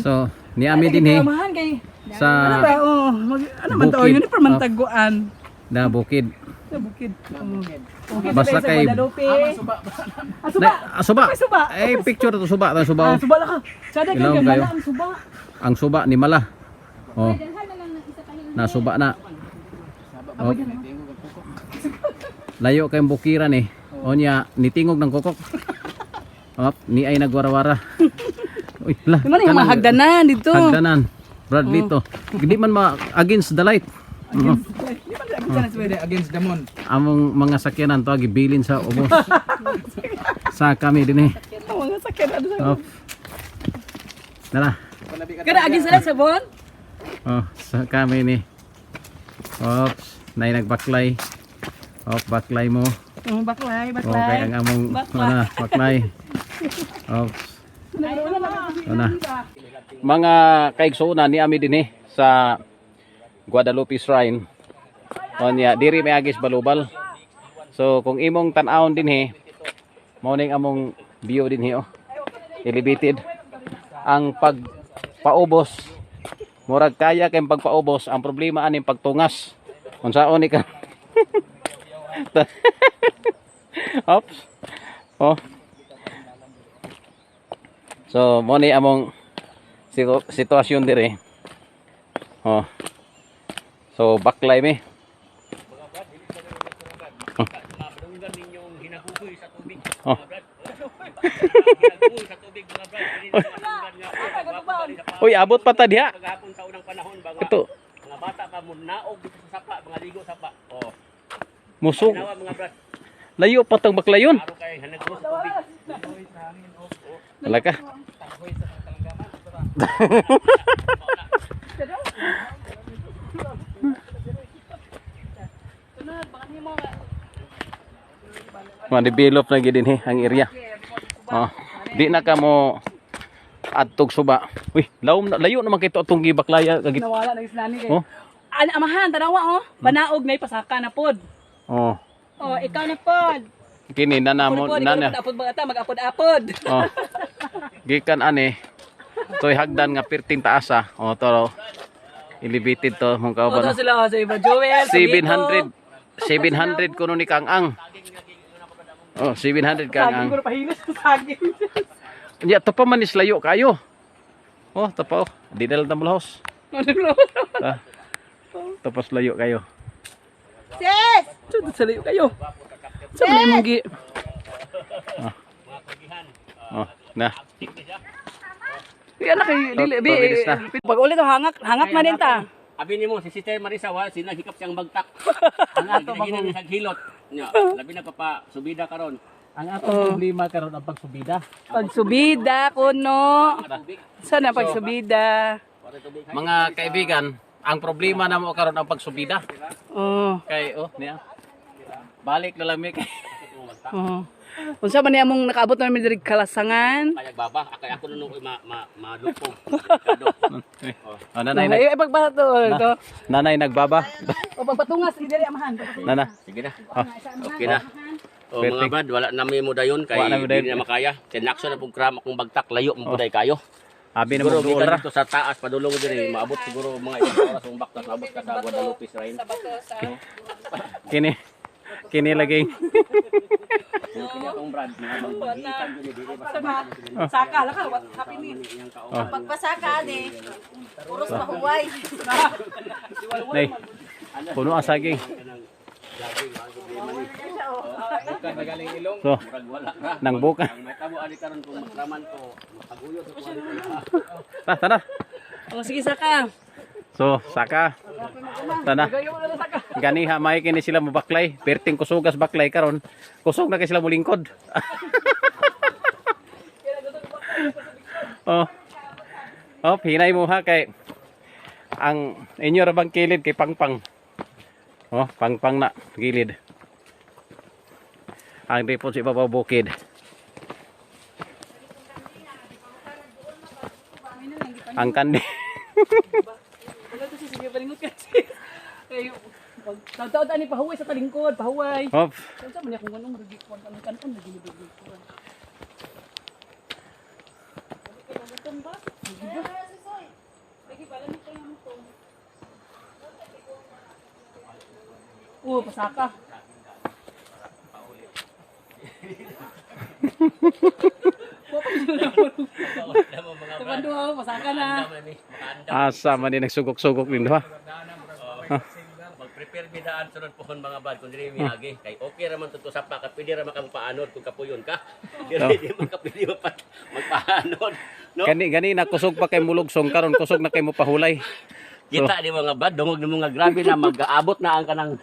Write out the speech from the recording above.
So, niami din eh Amahan kay sa ano ba, oh, mag, ano man to, bukid. yun pa man taguan. Na bukid. Sa bukid. Oh. Okay, Basta sa kay Guadalupe. Ah, suba. Na, ah, suba. Ay, suba. Eh, picture to suba, to suba. Ah, Oh. suba lang ka. Sada kay Ilawom kay kayo. mala ang suba. Ang suba ni Mala. Oh. Nasuba na. Oh. Layo kayong bukiran eh. O niya, nitingog ng kokok. Oh, ni ay nagwarawara. Uy, la. Di man yung mga hagdanan dito. Hagdanan. Bradley to. Hindi man ma against the light. Di man sila Pwede against the moon. Among mga sakyanan to gibilin sa ubos. Sa kami din eh. Ang mga sakyanan sa. Oh. Nala. Kada agi sila sa bon. Oh, sa kami ni. Oops, nay nagbaklay. Oh, baklay mo. Oh, baklay, baklay. Okay, ang among Baklay. ano, baklay. Oops. Wala na. Ano. Mga kaigsuonan ni ami dinhi sa Guadalupe Shrine. Onya, diri may agis balubal. So kung imong tan-awon dinhi, mao ning among view dinhi oh. Elevated. Ang pagpaubos, murag kaya kay pagpaubos, ang problema aning pagtungas. Unsaon ni ka? Oops. Oh. So, mo ni among sitwasyon dire. Oh. So, baklay mi. Oh. Oh. Uy, abot pa ta diha. Paghapon sa unang panahon ba Ito, mga bata pa mo naog dito sa sapa, mga ligo sa sapa. Oh, musog. nawa mga brad, Layo pa tang baklayon. araw kay hanagro sa tubig. Wala ka. Ma-develop na gid dinhi ang area. Oh, di na ka mo adtog suba. Uy, lawom na, layo naman kito atong gibaklaya kagit. Nawala na isla ni kay. Oh. Ano amahan tanawa oh. Panaog na ipasaka na pod. Oh, Oh, ikaw na pod. kini nana mo Pod, nana. ikaw na pod, apod mag-apod-apod. Oh. Gikan ani. Toy hagdan nga perting taas ah. Oh, to. Elevated to mong Oh, kauban. to sila oh, sa iba Joel, sa 700 700 kuno ni Kang Ang. Oh, 700 Kang Saging Ang. ko na pahilis sa saging. Ya, to pa man is layo kayo. Oh, to pa oh. Di na lang tamulahos. Ah. Tapos layo kayo. Sis! Sa layo kayo. Sa mga imong gi. Oh, na. Yan na kay dili bi. 2 minutes na. Pag ulit oh, hangak hangak man din ta. Abi nimo si Sister Marisa wa sina hikap siyang bagtak. Ang ato bagong sa hilot. Nya, labi na pa pa subida karon. Ang atong problema karon ang pagsubida. Pagsubida kuno. Sana pagsubida. Mga kaibigan, ang problema na mo karon ang pagsubida. Oh. Kay oh, niya. Balik na lang mi kay. Oh. Unsa man ni among nakaabot namin diri kalasangan? Kaya baba, akay ako nung ma ma malupong. Oh, nanay nag Ay, ay pagbato ito. nanay nagbaba. O pagpatungas diri amahan. Nana. Sige na. Oh. Okay na. O mga Perfect. brad, wala na mi mo dayon kay Wala na mi dayon. di na makaya. Kay nakso na pug kram akong bagtak layo mo puday kayo. Abi na Siguro mo duol gikan ra. dito sa taas padulong diri maabot siguro mga isang oras ang baktas maabot ka sa Guadalupe Shrine. Kini kini lagi. Kini akong brad, mga banggitan diri diri Saka la ka, what happening? Oh. Pagpasaka ani, puros mahuway. Nay. Puno ang saging. So, nang buka. Ang may tabo ani karon kung makraman ko, makaguyo sa kuwan. Ta, tara. O sige saka. So, saka. Tana. Ganiha may kini sila mobaklay. Perting kusugas baklay karon. Kusog na kay sila mulingkod. Oh. Oh, hinay mo ha kay ang inyo ra bang kilid kay pangpang. Oh, pangpang na gilid. Ang dipon sa ibabaw bukid. Ang kandi. Wala to sige palingot ka sis. Ay, taud-taud ani pahuway sa talingkod, pahuway. Hop. Unsa man akong anong rugi ko ang kanon lagi ni ko. Oo, pasaka. Tabando ako, pasaka na. Asa man ni nagsugok-sugok din ha. Mag-prepare bidaan sunod pohon, mga bad, kung dili miagi kay okay ra man to sa pa ka, pwede ra man kang paanod kung kapuyon ka. Dili di man ka pwede magpaanod, no? Gani gani na kusog pa kay mulugsong, karon kusog na kay mo pahulay. Kita di, mga bad, dungog ni mga grabe na mag-aabot na ang kanang